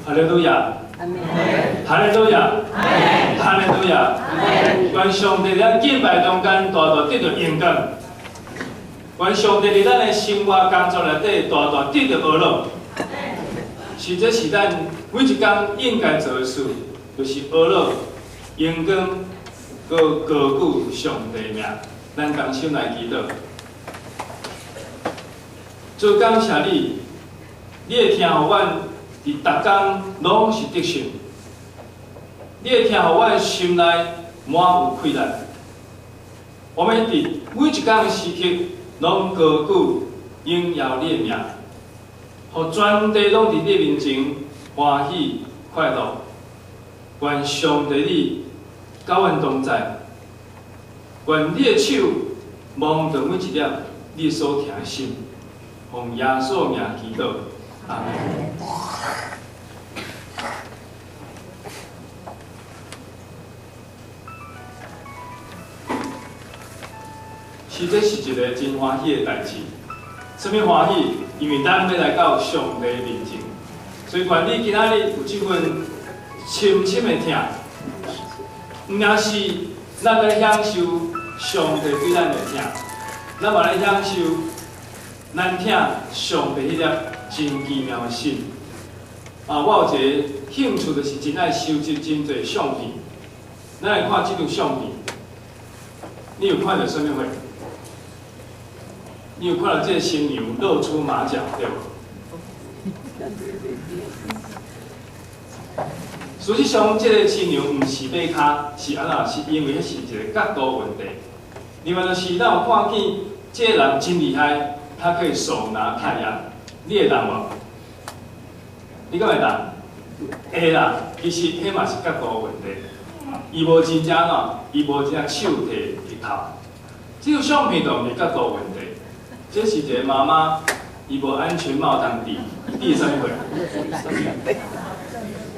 哈利路亞，哈利路亞，哈利路亞。願上帝咱敬拜中間大大得著榮光。願上帝佇咱的生活工作內底大大得著呵咾。是這是咱每一工應該做的事，就是呵咾榮光，閣高舉上帝名。咱同心來祈禱。主感謝你，你會聽予阮佇逐工攏是得勝，你會聽予阮心內滿有氣力。我們佇每一工的時刻，攏高舉榮耀你的名，予全地攏佇你面前歡喜快樂。願上帝你佮阮同在，願你的手摸著每一粒你所疼的心，奉耶穌名祈禱，阿們。是，這是一个真歡喜的代誌。啥物歡喜？因為咱欲來到上帝面前，所以願你今仔日有這份深深的疼，毋但是咱來享受上帝對咱的疼，咱嘛來享受咱疼上帝彼粒真奇妙的心。啊，我有一个興趣，就是真愛收集真濟相片。咱來看這張相片，你有看著啥物貨？你有看著這个新娘露出馬腳，對無？事實上，這个新娘毋是馬跤，是按怎？是因為彼是一个角度問題。另外就是，咱有看見這个人真厲害，他可以手拿太陽，你會當無？你敢會當？會啦，其實彼嘛是角度問題。伊無真正喏，伊無真正手提日頭。這個相片就毋是角度問題。這是一個媽媽，伊無安全帽通戴，伊戴啥物貨？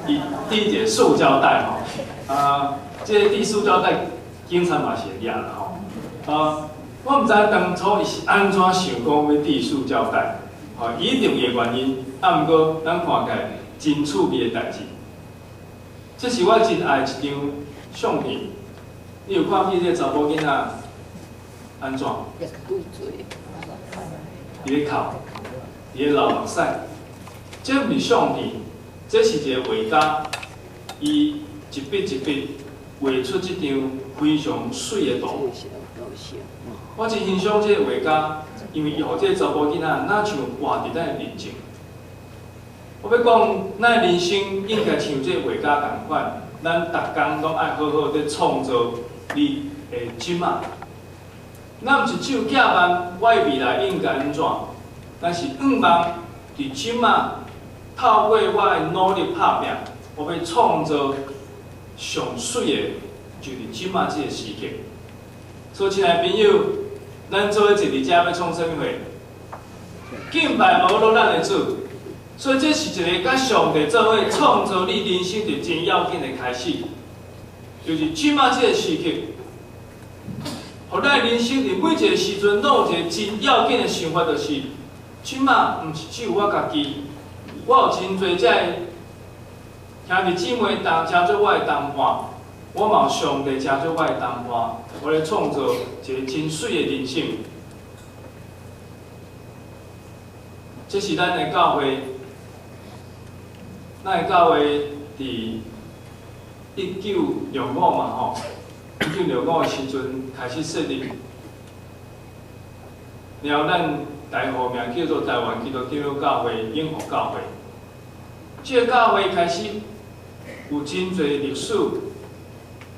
伊戴一個塑膠袋吼。啊，這個戴塑膠袋，警察嘛是會掠啦吼。啊，我毋知當初伊是按怎想講欲戴塑膠袋，吼，一定有原因。啊，毋過咱看起來真趣味的代誌。這是我真愛一張相片，你有看見這個查某囡仔按怎？佇咧哭，佇咧流目屎。這毋是相片，這是一個畫家，伊一筆一筆畫出這張非常媠的圖。我真欣賞這個畫家，因為伊予這個查某囡仔若像活佇咱的面前。我欲講，咱的人生應該像這個畫家仝款，咱逐工攏愛好好佇創造你的這馬。咱毋是只有寄望我的未來應該按怎，咱是向望佇這馬透過我的努力拍拚，我欲創造上媠的，就佇這馬這个時刻。所以，親愛的朋友，咱做伙坐佇遮欲創啥物貨？敬拜呵咾咱的主，所以這是一個佮上帝做伙創造你人生一個真要緊的開始，就是這馬這个時刻。予咱人生佇每一个時陣，攏有一個真要緊的想法，就是，這馬毋是只有我家己，我有真濟這个兄弟姊妹當成做我的同伴，我嘛有上帝成做我的同伴，我咧創造一個真媠的人生。這是咱的教會，咱的教會佇1965嘛吼。1965的時陣開始設立，然後咱代號名叫做台灣基督長老教會永福教會。這个教會開始有真濟歷史，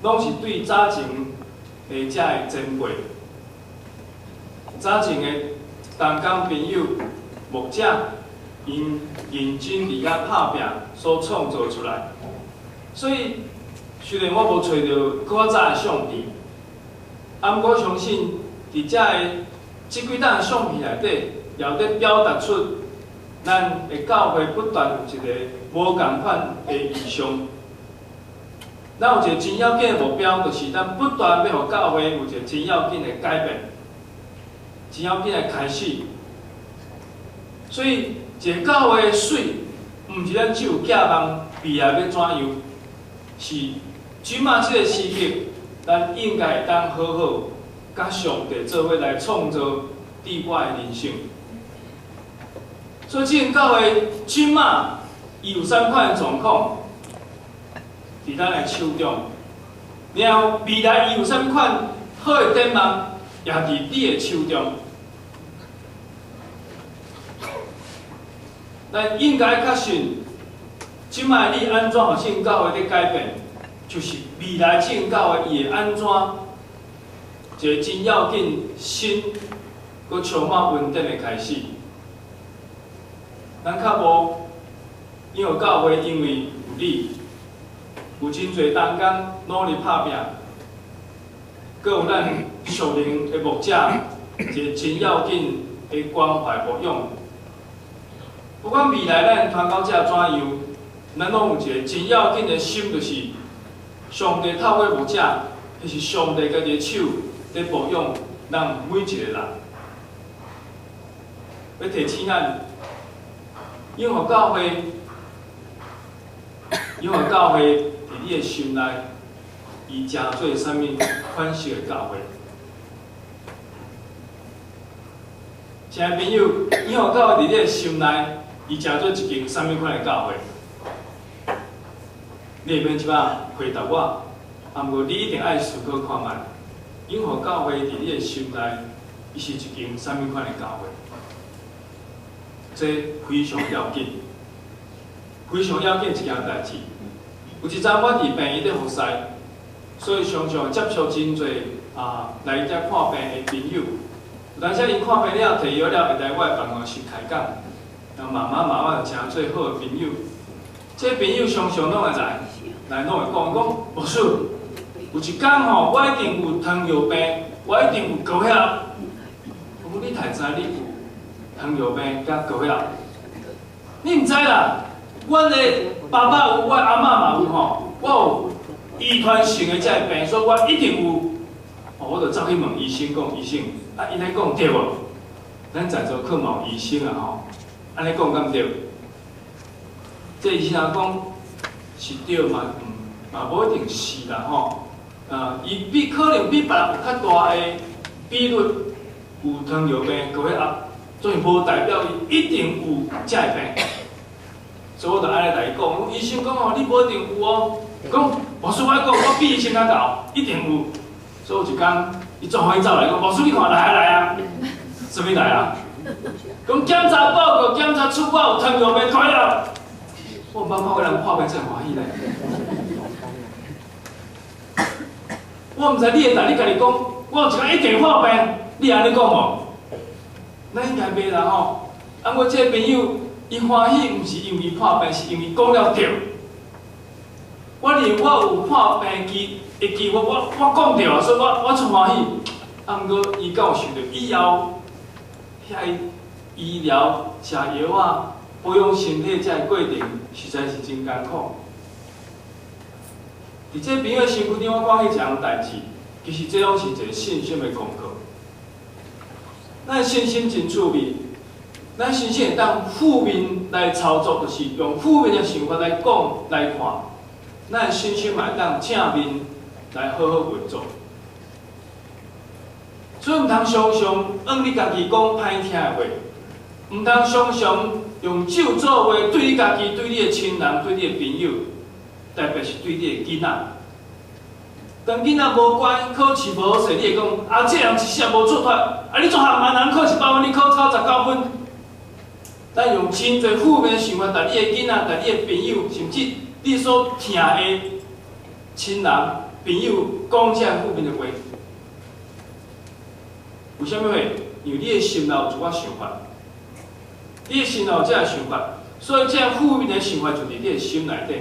攏是對早前的遮个前輩、早前的同工朋友、牧者，𪜶認真佇遐拍拚所創造出來，所以。雖然我無揣著閣較早的相片，啊，毋過我相信，佇遮个這幾張相片內底，也有佇表達出咱的教會不斷有一个無仝款的異象。咱有一个真要緊的目標，就是咱不斷欲予教會有一個真要緊的改變，真要緊的開始。所以，一个教會媠，毋是咱只有寄望未來欲怎樣，是這馬這个時刻，咱應該會當好好佮上帝做伙來創造你我的人生。所以，這間教會這馬伊有啥款的狀況，佇咱的手中。然後未來伊有啥物款好的展望，也佇你的手中。咱應該確信，這擺你按怎予這間教會佇改變，就是未來這間教會伊會按怎一個真要緊、新、閣充滿恩典的開始。咱較無，因為教會因為有你，有真濟同工努力拍拼，閣有咱屬靈的牧者一個真要緊的關懷牧養。不管未來咱傳到這怎樣，咱攏有一個真要緊的心，就是上帝透過牧者，彼是上帝家己的手佇牧養咱每一個人。欲提醒咱，永和教會，永和教會佇你的心內，伊成做啥物款式的教會？親愛朋友，永和教會佇你的心內，伊成做一間啥物款的教會？你會免這擺回答我，啊，毋過你一定愛思考看覓，永和教會佇你的心內，伊是一間啥物款的教會？這非常要緊，非常要緊一件代誌。有一陣我佇病院佇服侍，所以常常接觸真濟啊來遮看病的朋友。有當時𪜶看病了，提藥了，會來我的辦公室開講，然後慢慢慢慢就成做好的朋友。這朋友常常攏會來，來攏會講講，牧師，有一工吼，我一定有糖尿病，我一定有高血壓。我講你哪知你有糖尿病佮高血壓？你毋知啦，阮的爸爸有，阮阿嬤嘛有吼，我有遺傳性的這个病，所以我一定有。哦，我就走去問醫生講，醫生，啊，𪜶咧講對無？咱在座可嘛有醫生啊吼，按呢講敢對？這醫生講是對嘛？嘛無一定是啦吼。啊，伊比可能比別人有較大的比率有糖尿病、高血壓，所以無代表伊一定有這個病。所以我就按呢來伊講，醫生講哦，你無一定有哦。講，牧師我講，我比醫生較𠢕，一定有。所以有一工，伊總歡喜走來講，牧師你看來啊來啊，啥物來啊？講檢查報告檢查出我有糖尿病、高血壓。我毋捌看過人破病這麼歡喜咧。我毋知你會當你家己講，我有一工一定破病，你會按呢講無？咱應該袂啦吼。啊，我這個朋友，伊歡喜毋是因為破病，是因為講了對。我認為我有破病機的機會，我講對啊，所以我足歡喜。啊，毋過伊敢有想著以後遐醫療、食藥啊、保養身體這个過程，實在是真艱苦。佇這朋友身軀頂，我講起一項代誌，其實這攏是一個信心的功課。咱信心真趣味，咱信心會當負面來操作，就是用負面的想法來講來看。咱信心嘛會當正面來好好運作。所以毋通常常按你家己講歹聽的話，毋通常常用咒詛話對你家己、對你的親人、對你的朋友，特別是對你的囡仔。當囡仔無乖，考試無好勢，你會講啊，這人一世無出脫，啊，你做學問人考100分，你考99分。咱用真濟負面想法，共你的囡仔、共你的朋友，甚至你所疼的親人、朋友，講這負面的話。為啥物會？因為你的心內有一寡想法，你的心內有這个想法，所以這个負面的想法就佇你的心內底。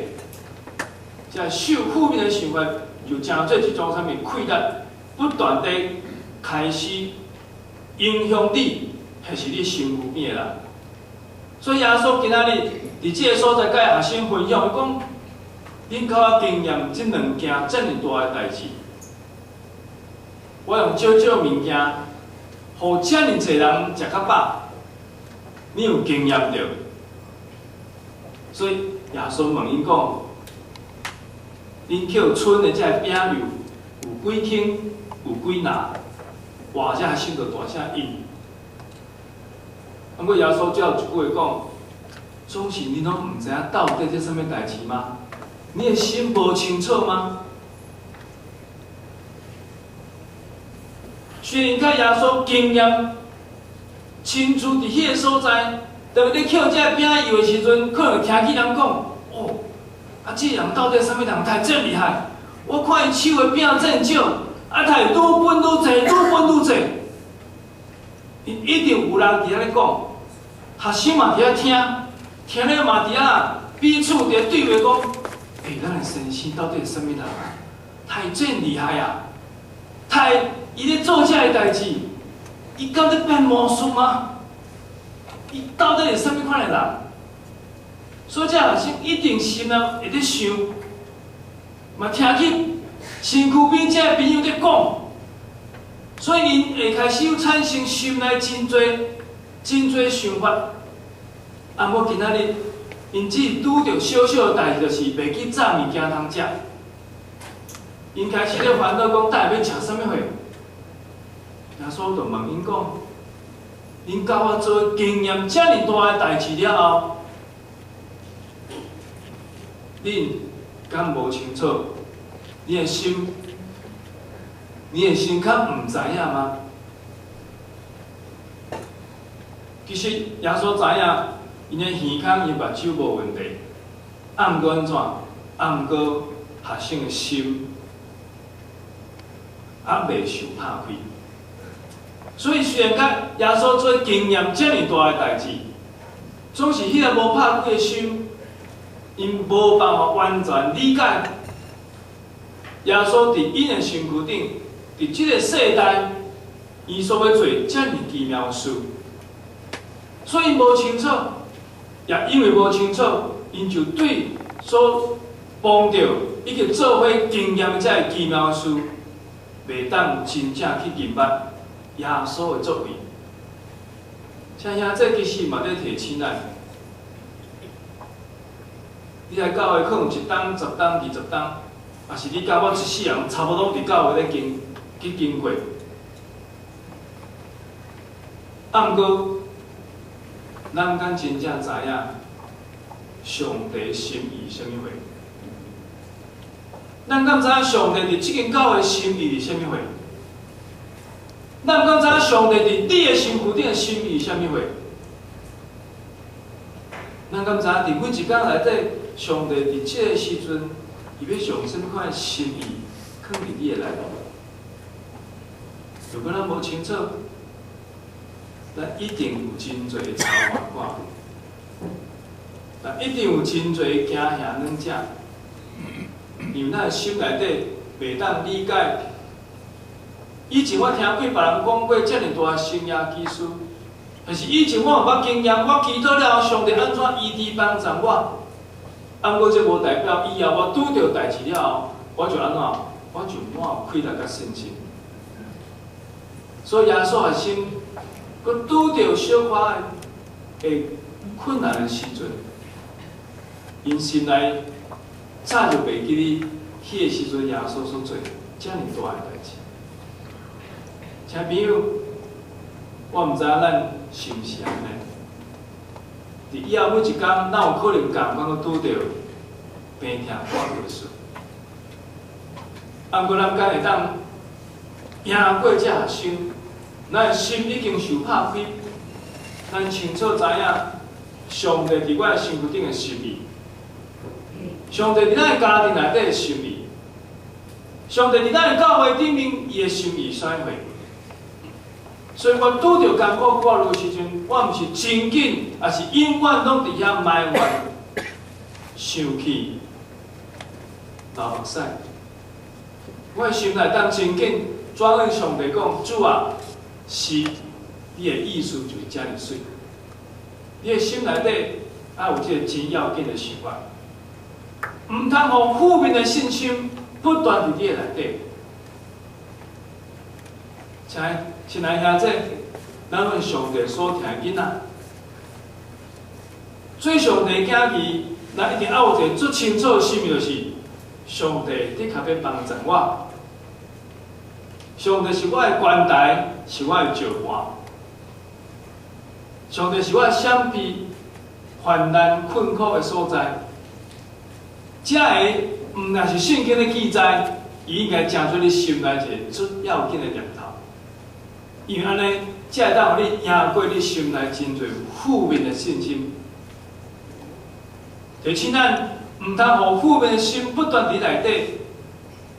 這个負面的想法就成做一種啥物氣力，不斷地開始影響你，還是你身軀邊的人。所以耶穌今仔日佇這个所在佮學生分享，伊講：恁較我經驗這兩件遮爾大的代誌，我用少少物件，予遮爾濟人食較飽，你有經驗著？所以耶穌問𪜶講：恁抾剩的這个餅幼有幾輕，有幾籃？哇！這學生就大聲應。毋過耶穌最後一句話講：總是恁攏毋知影到底這啥物代誌嗎？你的心無清楚嗎？雖然佮耶穌經驗親自佇彼个所在，當咧抾這个餅幼的時陣，可能聽見人講：哦，啊，這人到底啥物人？太真厲害！我看伊手的餅真少，啊，刣愈分愈濟，愈分愈濟。伊一定有人佇遐咧講，學生嘛佇遐聽，聽了嘛佇遐彼此佇對話講：欸，咱的先生到底是啥物人啊？太真厲害啊！太，伊咧做這个代誌，伊敢咧變魔術嗎？伊到底是啥物款的人？所以這學生一定心內會咧想，嘛聽去身軀邊這个朋友咧講，所以𪜶會開始有產生心內真濟、真濟想法。啊，毋過今仔日，𪜶只拄著小小的代誌，就是袂記載物件通食。𪜶開始咧煩惱講，等下欲食啥物貨？耶穌就問𪜶講：恁佮我做經驗遮爾大的代誌了後，恁敢無清楚？你的心，你的心較毋知影嗎？其實耶穌知影，𪜶的耳孔、𪜶目睭無問題，啊，毋過按怎？啊，毋過學生的心猶未受拍開。所以雖然佮耶穌做經驗遮爾大的代誌，總是彼個無拍開的心，𪜶無辦法完全理解耶穌佇𪜶的身軀頂，佇這個世代，伊所欲做遮爾奇妙的事，所以無清楚，也因為無清楚，𪜶就對所碰著以及做伙經驗這个奇妙的事，袂當真正去認捌耶穌的作為。親兄，這其實嘛咧提醒咱，你來教會可能一冬、十冬、20冬，抑是你佮我一世人差不多攏佇教會咧經去經過。啊，毋過，咱敢真正知影上帝心意啥物貨？咱敢知影上帝佇這間教會心意是啥物貨？咱敢知影上帝佇你的身軀頂的心意是啥物貨？咱敢知影佇每一工內底，上帝佇這个時陣，伊欲將啥物款的心意囥佇你的內面？如果咱無清楚，咱一定有真濟的操煩掛，咱一定有真濟驚嚇軟者，因為咱的心內底袂當理解。以前我聽過別人講過遮爾大的神蹟奇事，但是以前我有捌經驗，我祈禱了後，上帝按怎醫治幫助我？啊，毋過這無代表以後我拄著代誌了後，我就按怎？我就滿有氣力佮信心。所以耶穌學生，閣拄著小可的困難的時陣，𪜶心內早就袂記得彼个時陣耶穌所做遮爾大的代誌。親朋友，我毋知影咱是毋是按呢？佇以後每一工，咱有可能仝款閣拄著病痛掛著的事。啊，毋過咱敢會當贏過這學生？咱的心已經受拍開，咱清楚知影上帝佇我的身軀頂的心意，上帝佇咱的家庭內底的心意，上帝佇咱的教會頂面伊的心意啥物貨？所以我拄著艱苦苦惱的時陣，我毋是真緊，抑是永遠攏佇遐埋怨、生氣、流目屎。我的心內當真緊轉向上帝講：主啊，是你的意思就是遮爾媠。你的心內底愛有這个真要緊的想法，毋通予負面的信心不斷佇你的內底。親愛兄弟，咱阮上帝所疼的囡仔，做上帝囝兒，咱一定愛有一個足清楚的心意，就是上帝的確欲幫贊我。上帝是我的關台，是我的石盤。上帝是我閃避患難困苦的所在。這个毋但是聖經的記載，伊應該成做你心內一個足要緊的念頭。因為按呢，才會當予你贏過你心內真濟負面的信心。就請咱毋通予負面的心不斷佇內底，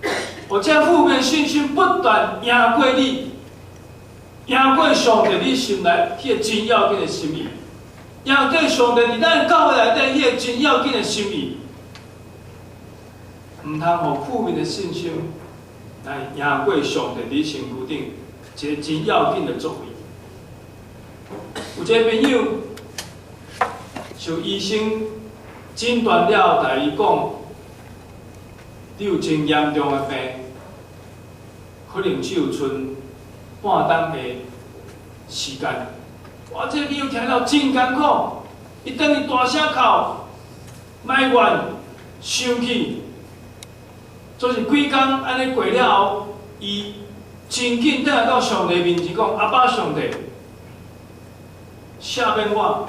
予這負面信心不斷贏過你，贏過上帝你心內彼個真要緊的心意，贏過上帝佇咱教會內底彼個真要緊的心意。毋通予負面的信心來贏過上帝佇身軀頂一個真要緊的作為。有一個朋友受醫生診斷了後，共伊講，你有真嚴重的病，可能只有賰半冬的時間。哇！這個朋友聽了真艱苦，伊轉去大聲哭、埋怨、生氣，就是幾工按呢過了後，伊真緊轉來到上帝面前講：阿爸上帝，赦免我。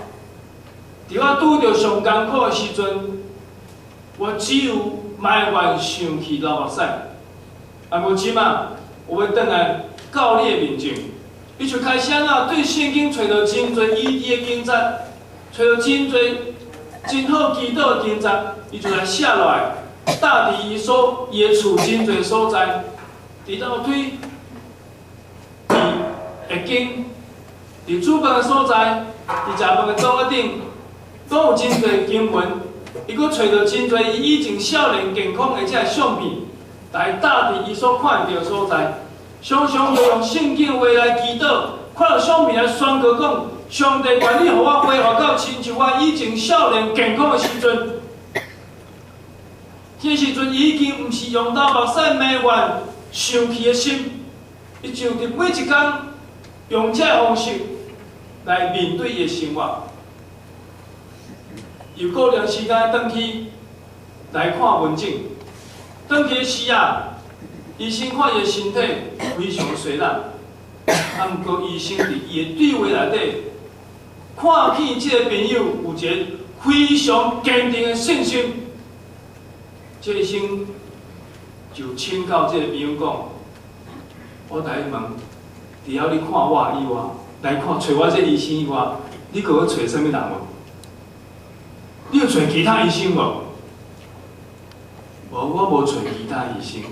佇我拄著上艱苦的時陣，我只有埋怨、生氣、流目屎。啊，無這馬，我欲轉來到你的面前，伊就開始按怎對聖經揣著真濟醫治的經節，揣著真濟真好祈禱的經節，伊就來寫落來，貼佇伊所伊的厝真濟所在，佇樓梯、佇客廳、佇煮飯的所在、佇食飯的桌仔頂，攏有真濟經文。伊閣揣著真濟伊以前少年健康的這个相片，來貼佇伊所看著的所在。常常就用聖經話來祈禱，看著相片來宣告講：上帝願你予我恢復到親像我以前少年健康的時陣。這時陣已經毋是用流目屎埋怨、生氣的心，伊就佇每一工用這个方式來面對伊的生活。又過段時間轉去來看門診，轉去時啊，醫生看伊的身體非常衰老，啊，毋過醫生佇伊的對話內底，看見這個朋友有一個非常堅定的信心，這個醫生就請教這個朋友講：我共你問，除了你看我以外，來看揣我這個醫生以外，你閣去揣啥物人無？你有揣其他醫生無？無，我無揣其他醫生。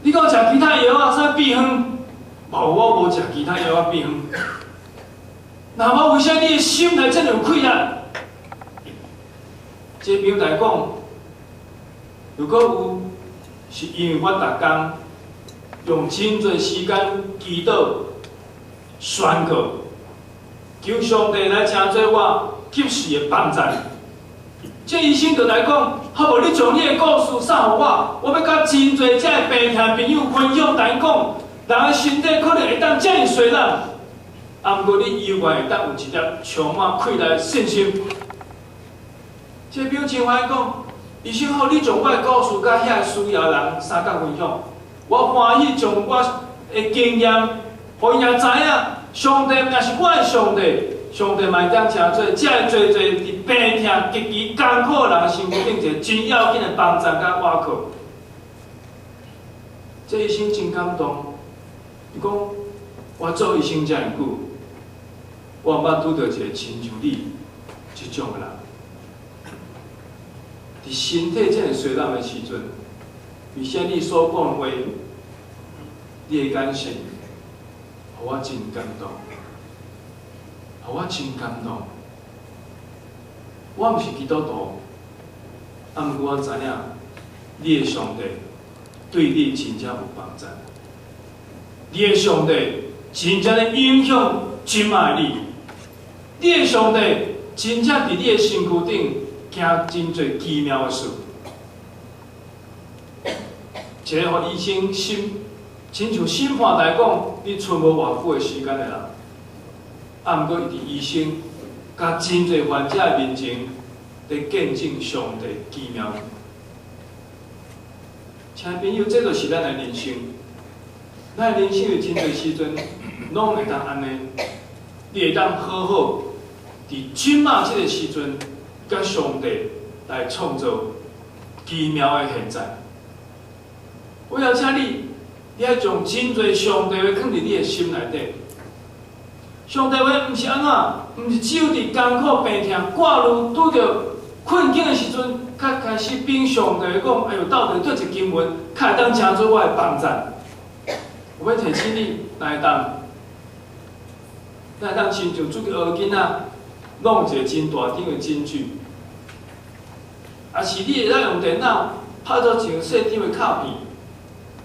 你閣有食其他藥啊？啥秘方？無，我無食其他藥仔秘方。那麼為啥你的心內這麼有氣力？這朋友來講，如果有，是因為我逐工用真濟時間祈禱、宣告，求上帝來成做我及時的幫贊。這醫生就來講，好無你將你的故事送予我，我欲佮真濟這个病痛朋友分享，共𪜶講，人的身體可能會當這爾衰老，啊，毋過你猶原會當有一粒充滿氣力的信心。這朋友真歡喜講，醫生好，你將我的故事佮遐個需要的人相共分享，我歡喜將我的經驗，予𪜶也知影，上帝毋是我的上帝。上帝嘛會當成做這个濟濟佇病痛極其艱苦的人身軀頂一個真要緊的幫贊佮倚靠。這醫生真感動，伊講：我做醫生遮爾久，我毋捌拄著一個親像你這種的人。佇身體遮爾衰老的時陣，為啥你所講的話，你的眼神，予我真感動。予我真感動。我毋是基督徒，啊，毋過我知影，你的上帝對你真正有幫贊。你的上帝真正咧影響這擺的你，你的上帝真正佇你的身軀頂行真濟奇妙的事。一个予醫生審，親像審判來講，你賰無偌久的時間的人。啊，毋過伊佇醫生佮真濟患者的面前，伫見證上帝奇妙。親愛朋友，這就是咱的人生。咱的人生有真濟時陣，攏會當按呢，你會當好好佇這馬這个時陣，佮上帝來創造奇妙的現在。我邀請你，你愛將真濟上帝話囥佇你的心內底。上帝話毋是按怎，毋是只有佇艱苦病痛、掛慮、拄著困境的時陣，才開始稟上帝講：哎喲，到底佗一經文，較會當成做我的幫助？我欲提醒你，若會當，若會當親像主日學囡仔，弄一个真大張的真紙，抑是你會當用電腦拍做一張細張的卡片，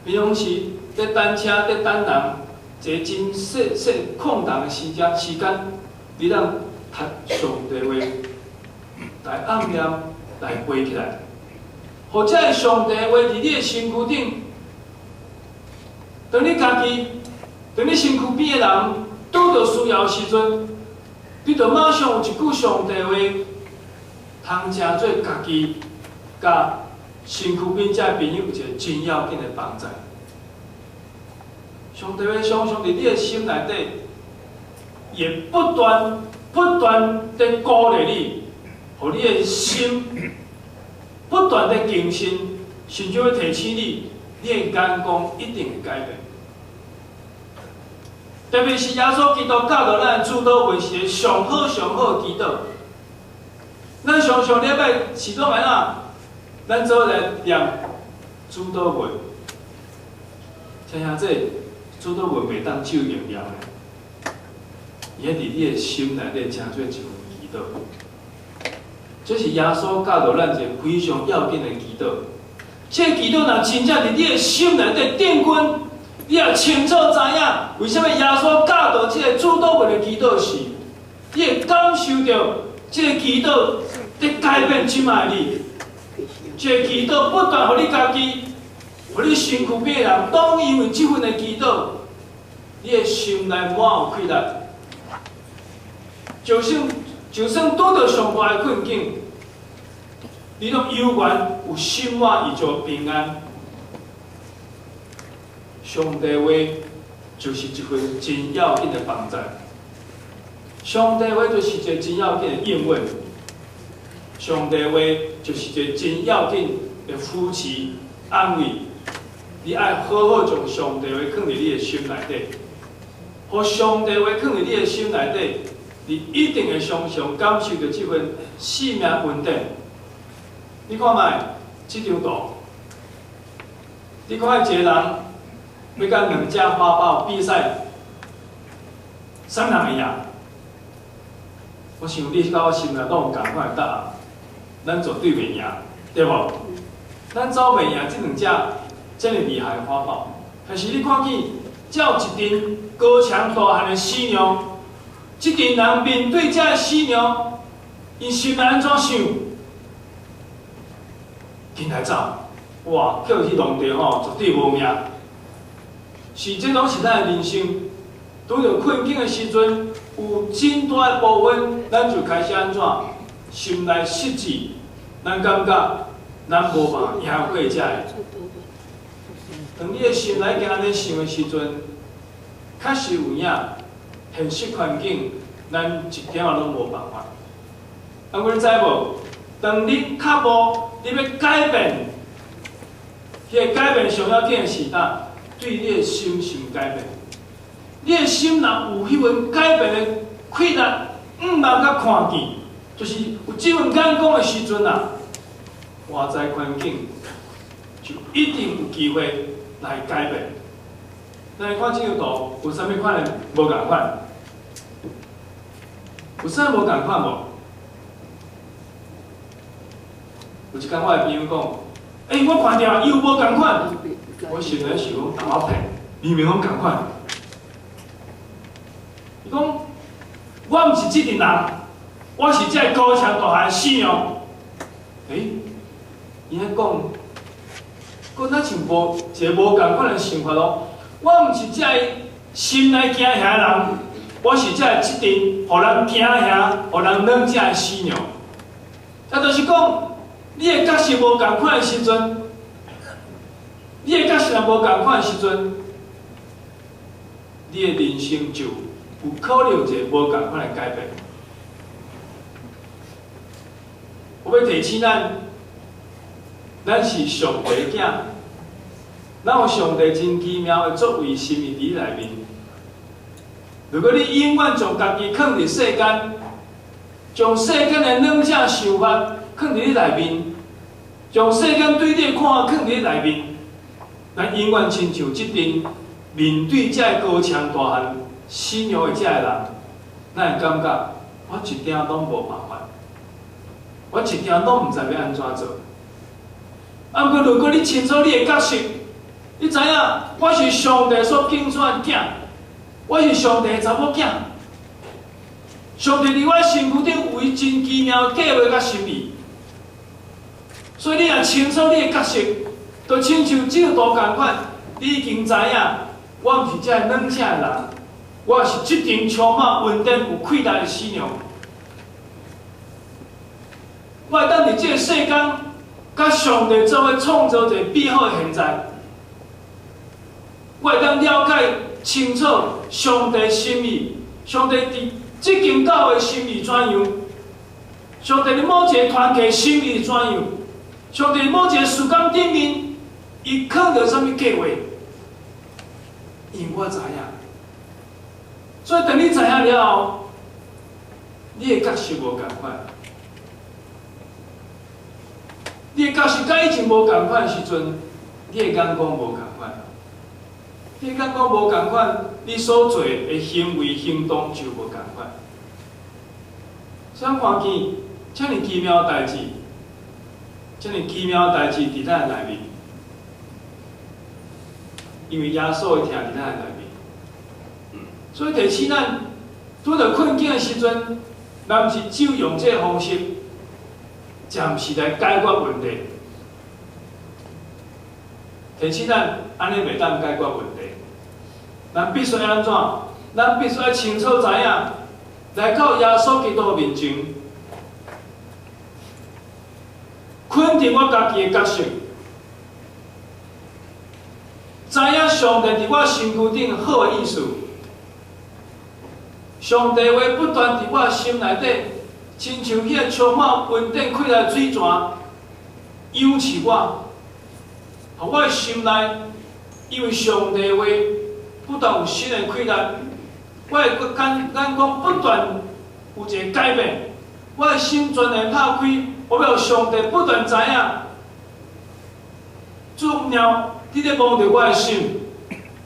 平常時佇等車、佇等人，一个真細細空檔的時間，你通讀上帝話來按念來背起來，予這个上帝話佇你的身軀頂。當你家己，當你身軀邊的人拄著需要的時陣，你就馬上有一句上帝話，通成做家己佮身軀邊這朋友一个真要緊的幫助。上帝話常常佇你的心內底，會不斷不斷地鼓勵你，予你的心不斷地更新，甚至欲提醒你，你的眼光一定會改變。特別是耶穌基督教導咱的主禱文是一个上好上好的祈禱。咱常常禮拜是攏按怎？咱做伙來念主禱文。親兄弟，主禱文袂當照用念的，伊會佇你的心內底成做一份祈禱。這是耶穌教導咱一个非常要緊的祈禱。這个祈禱若真正佇你的心內底定根，你也清楚知影為啥物耶穌教導這个主禱文的祈禱時，你會感受著這个祈禱佇改變這擺的你。這个祈禱不斷予你家己，予你身軀邊的人，攏因為這份的祈禱，你的心內滿有氣力。就算拄著上大的困境，你攏猶原有心滿意足平安。上帝話就是一份真要緊的幫助。上帝話就是一个真要緊的應允。上帝話就是一个真要緊的扶持安慰。你愛好好將上帝話囥佇你的心內底，予上帝話囥佇你的心內底，你一定會常常感受著這份生命恩典。你看覓這張圖，你看一個人欲佮兩隻花豹比賽，啥人會贏？我想你佮我心內攏有仝款的答案，咱絕對袂贏，對無？咱走袂贏這兩隻這麼厲害的花豹，但是你看見，這有一陣高強大漢的死羊，這陣人面對這个死羊，𪜶心內按怎想？緊來走，哇！叫伊去弄著吼，絕對無命。是這攏是咱的人生，拄著困境的時陣，有真大的部分，咱就開始按怎？心內失志，咱感覺咱無辦法贏過這个。當你的心內已經按呢想的時陣，確實有影，現實環境咱一點仔攏無辦法。啊，阮知無？當你腳步，你欲改變，彼个改變上要緊的是啥？對你的心想改變。你的心若有彼份改變的氣力、向望佮看見，就是有這份眼光的時陣啊，外在環境就一定有機會來改變。咱來看這張圖，有啥物款的無仝款？有啥無仝款無？有一工我的朋友講，欸，我看著伊有無仝款？我心內想講，當我騙，明明攏仝款。伊講，我毋是這陣人，我是這个高牆大漢的死羊。欸，伊咧講，講咱像無一个無仝款的想法咯。我毋是這个心內驚嚇的人，我是這个這陣予人驚嚇、予人軟食的死羊。這也就是講，你的角色無仝款的時陣，你的角色若無仝款的時陣，你的人生就有可能有一個無仝款的改變。我欲提醒咱，咱是上帝的囝，咱有上帝真奇妙的作為心意佇內面。如果你永遠將家己囥佇世間，將世間的軟正想法囥佇你內面，將世間對你的看法囥佇你內面，咱永遠親像這陣面對這个高牆大漢死娘的這个人，咱會感覺我一點攏無辦法，我一點攏毋知欲按怎做。啊，毋過如果你清楚你的角色，你知影我是上帝所揀選的囝，我是上帝的查某囝。上帝佇我身軀頂有伊真奇妙的計劃佮心意，所以你若清楚你的角色，就親像基督徒仝款，你已經知影，我毋是這个軟正的人，我是這陣充滿恩典、有氣力的新娘。我會當佇這个世間，佮上帝做伙創造一個美好的現在。我會當了解清楚上帝心意，上帝佇這間教會心意怎樣？上帝佇某一個團契心意怎樣？上帝某一個事工頂面，伊囥著啥物計劃？因為我知影，所以當你知影了後，你的角色無仝款。你的角色佮以前無仝款的時陣，你的眼光無仝款。你的眼光無仝款，你所做的行為行動就無仝款。所以看見遮爾奇妙的代誌，遮爾奇妙的代誌佇咱的內面，因為耶穌的疼佇咱的內面，所以提醒咱拄著困境的時陣，咱毋是只有用這个方式，暫時來解決問題。提醒咱按呢袂當解決問題，咱必須愛按怎？咱必須愛清楚知影，來到耶穌基督面前，肯定我家己的角色，知影上帝佇我身軀頂好的意思，上帝話不斷佇我心內底，親像彼个充滿恩典氣力的水泉，養飼我，予我的心內，因為上帝話不斷有新的氣力，我的眼光不斷有一個改變，我的心全然拍開，我欲予上帝不斷知影，主娘，你咧摸著我的心，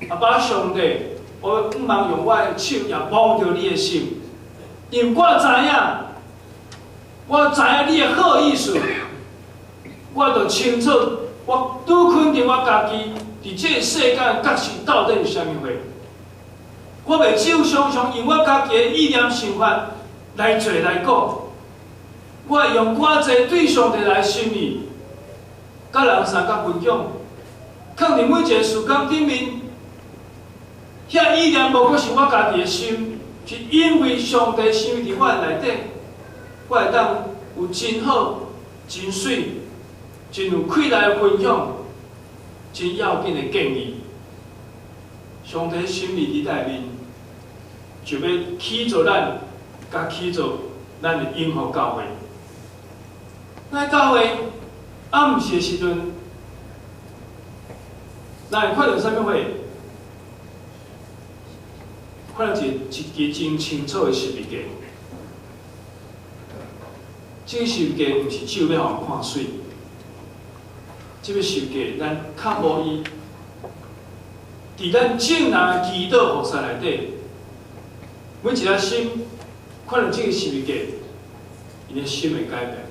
阿爸上帝，我毋茫用我的手也摸著你的心，因為我知影，我知影你的好意思，我就清楚，我拄肯定我家己佇這個世間的角色到底是啥物貨。我袂只有常常用我家己的意念想法來做來講，我會用較濟對上帝來心意，佮人相共分享，囥佇每一個事工頂面，遐意念無閣是我家己的心，是因為上帝心意佇我的內底，我會當有真好、真媠、真有氣力的分享，真要緊的建議。上帝心意佇內面，就欲起造咱，佮起造咱的永福教會。咱教會暗時的時陣，咱會看著啥物貨？看著一支真清楚的十字架。這个十字架毋是只有欲予人看媠，這个十字架咱較無伊，佇咱眾人的祈禱服侍內底，每一粒心看著這个十字架，𪜶的心會改變。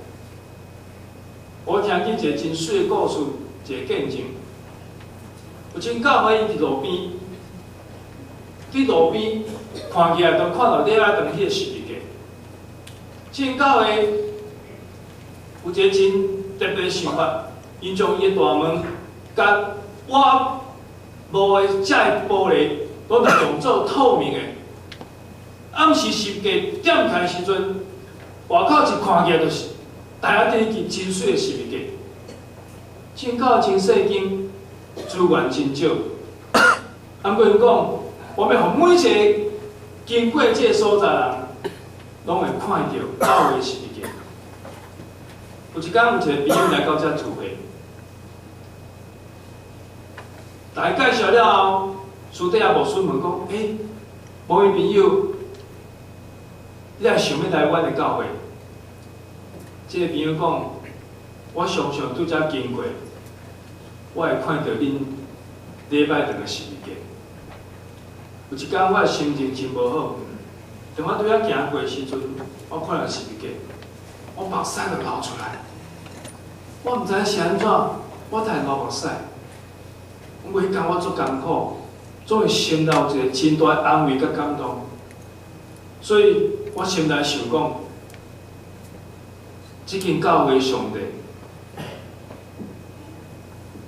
我聽見一個真媠的故事，一個見證。有一間教會伊佇路邊，佇路邊看起來都看著禮拜堂彼個十字架。這間教會有一個真特別的想法，𪜶將伊的大門佮外路的這个玻璃，攏當做透明的。暗時十字架點開的時陣，外口一看起來就是台仔頂一支真媠的十字架。這教會真細間，資源真少。按過𪜶講，我欲予每一个經過這个所在人，攏會看著教會十字架。有一工有一个朋友來到遮聚會，大家介紹了後，私底下牧師問講：欸，某位朋友，你也想欲來阮的教會？這个朋友講：我常常拄遮經過，我會看著恁禮拜堂的十字架。有一工我的心情真無好，當我拄遐行過的時陣，我看著十字架，我目屎就流出來。我毋知影是按怎，我突然流目屎。我彼工我足艱苦，總是心內有一個真大的安慰佮感動，所以我心內想講，這間教會上帝，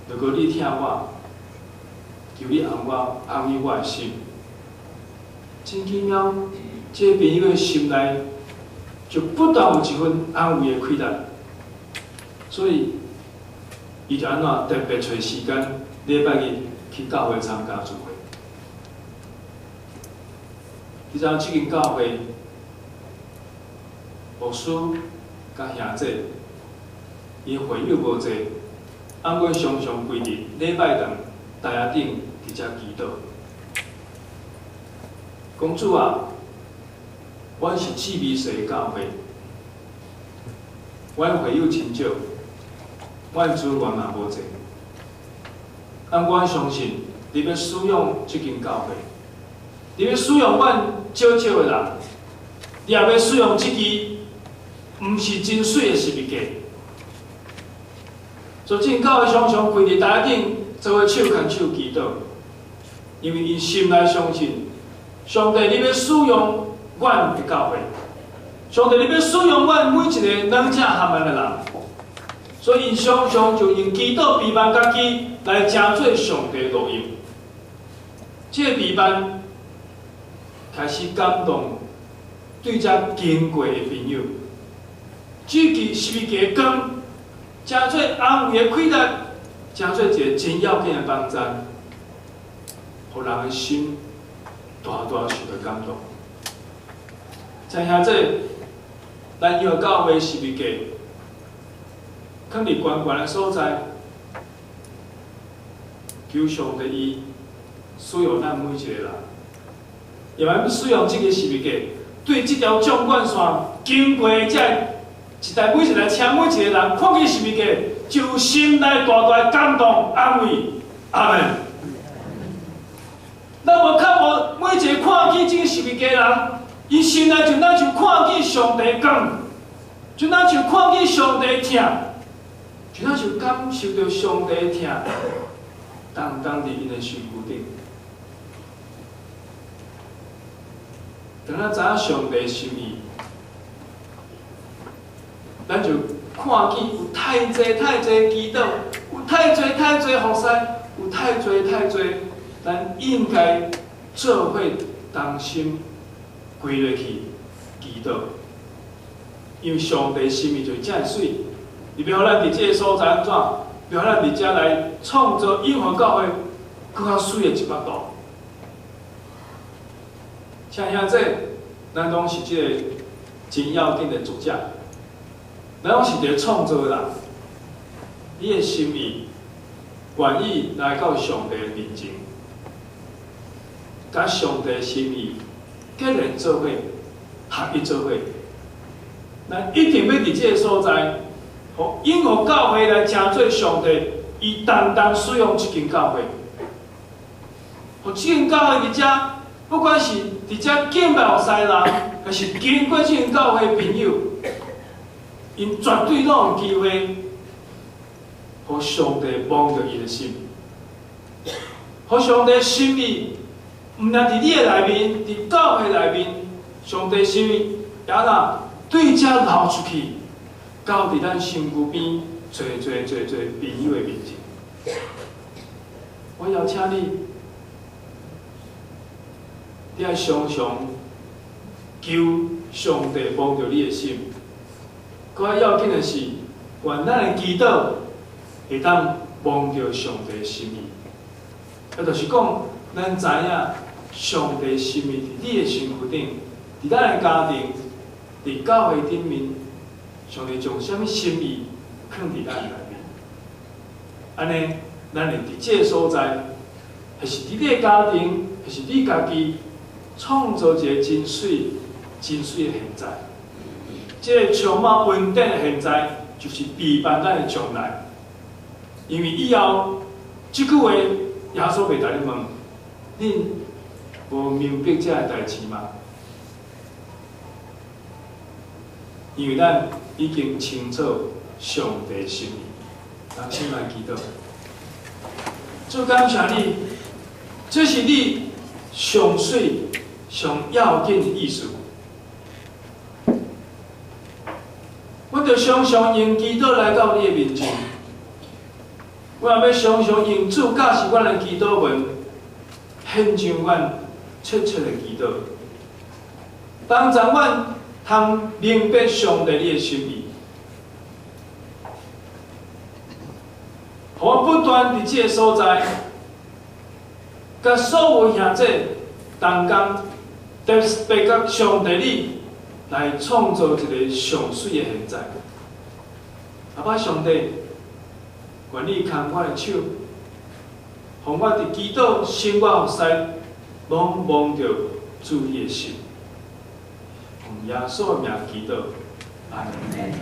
如果你疼我，求你安我安慰我的心。真奇妙，這个朋友的心內就不斷有一份安慰的氣力，所以伊就按怎特別揣時間，禮拜日去教會參加聚會。你知影這間教會牧師佮兄姊，𪜶會友無濟，按過常常規日禮拜堂台仔頂佇遮祈禱，講主啊，阮是志微細的教會，阮會友真少，阮資源嘛無濟，但阮相信你欲使用這間教會，你欲使用阮少少的人，你也欲使用這支毋是真媠的十字架。所以這間教會常常跪佇台仔頂，做伙手牽手祈禱，因為𪜶心內相信，上帝你欲使用阮的教會，上帝你欲使用阮每一个軟正含萬的人，所以𪜶常常就用祈禱陪伴家己來成做上帝路用。這个陪伴開始感動對遮經過的朋友，這支十字架光，成做安慰的氣力，成做一个真要緊的幫贊，予人的心大大受著感動。親兄姊，咱永和教會十字架，囥佇懸懸的所在，求上帝伊使用咱每一個人，也欲使用這个十字架，對這條縱貫線經過這一代每一台車每一個人看見十字架，就心內大大的感動安慰。阿門。咱無較無每一個看見這个十字架的人，伊心內就若像看見上帝光，就若像看見上帝疼，就若像感受著上帝疼，重重佇𪜶的身軀頂。當咱知影上帝心意，咱就看見有太濟太濟祈禱，有太濟太濟服侍，有太濟太濟，咱應該做伙同心跪落去祈禱，因為上帝心意就是遮爾媠。伊欲予咱佇這个所在按怎？欲予咱佇遮來創造永和教會閣較媠的一幅圖。親兄姊，咱攏是這个真要緊的作者，咱攏是佇創造的人。你的心意願意來到上帝的面前，佮上帝的心意結連做伙，合一做伙。咱一定欲佇這个所在，予永和教會來成做上帝，伊單單使用這間教會，予這間教會佇遮，不管是佇遮敬拜服侍人，還是經過這間教會的朋友，𪜶絕對攏有機會，予上帝摸著伊的心，予上帝心意，毋但佇你的內面，佇教會內面，上帝心意也若對遮流出去，到佇咱身軀邊，濟濟濟濟朋友的面前。我邀請你，你愛常常求上帝摸著你的心。閣較要緊的是，願咱的祈禱會當摸著上帝心意。也就是講，咱知影上帝心意佇你的身軀頂，佇咱的家庭，佇教會頂面，上帝將啥物心意囥佇咱內面。按呢，咱會佇這个所在，抑是佇你的家庭，抑是你家己，創造一個真媠、真媠的現在。這个充滿恩典的現在，就是備辦咱的將來。因為以後這句話，耶穌袂共你問，恁無明白這个代誌嗎？因為咱已經清楚上帝心意。咱先來祈禱。主感謝你，這是你上媠、上要緊的意思。阮著常常用祈禱來到你的面前，阮也欲常常用主教示阮的祈禱文，獻上阮切切的祈禱，幫助阮通明白上帝你的心意，予阮不斷佇這个所在，佮所有兄弟同工，特別佮上帝你來創造一个上媠的現在。阿爸上帝，願你牽我的手，予我佇祈禱、生活、服侍，攏摸著主你的心。奉耶穌的名祈禱，阿門。